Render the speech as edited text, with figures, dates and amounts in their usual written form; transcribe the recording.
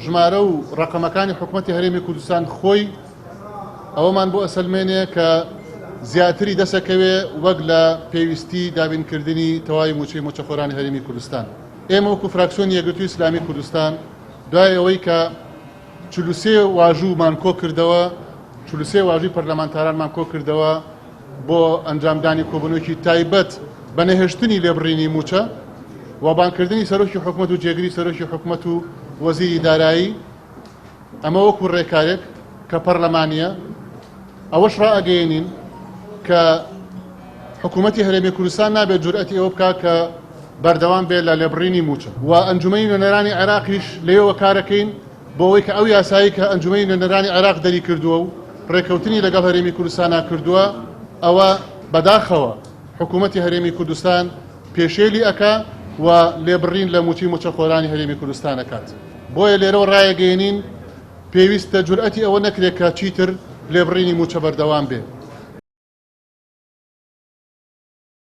ژمارە و ڕەقەمەکانی حکومەتی هەرێمی کوردستان خۆی ئەوەمان بۆ ئەسەلمێنێ کە زیاتری دەسەکەوێ وەک لە پێویستی دابینکردنی تەواوی موچەی موچەخۆرانی هەرێمی کوردستان. ئێمە وەکو فراکسیۆنی یەکگرتووی ئیسلامی کوردستان دوای ئەوەی کە 43 واژوومان کۆکردەوە، 43 واژووی پەرلەمانتارانمان کۆکردەوە بۆ ئەنجامدانی کۆبوونەوەیەکی تایبەت بە نەهێشتنی لێبڕینی مووچە و بانگکردنی سەرۆکی حکومەت و جێگری سەرۆکی حکومەت و وەزیری دارایی، ئەمە وەکو ڕێکارێک کە پەرلەمانییە، ئەوەش ڕائەگەیەنین کە حکوومەتی هەرێمی کوردستان نابێت جورئەتی ئەوە بکات کە بەردەوام بێت لە لێبڕینی مووچە و ئەنجومەنی نوێنەرانی عێراقیش لەوێوە کارەکەین بۆ ئەوەی کە ئەو یاسایی کە ئەنجومەنی نوێنەرانی عێراق دەری کردووە و ڕێککەوتنی لەگەڵ هەرێمی کوردستانا کردووە ئەوە بەداخەوە حکوومەتی هەرێمی کوردستان پێشێلی ئەکا و لێبڕین لە مووچەی مووچەخۆرانی هەرێمی کوردستان ئەکات. بۆیە لێرەوە ڕایەگەیەنین پێویستە جورئەتی ئەوە نەکرێت کە چیتر لێبڕینی مووچە بەردەوام بێ.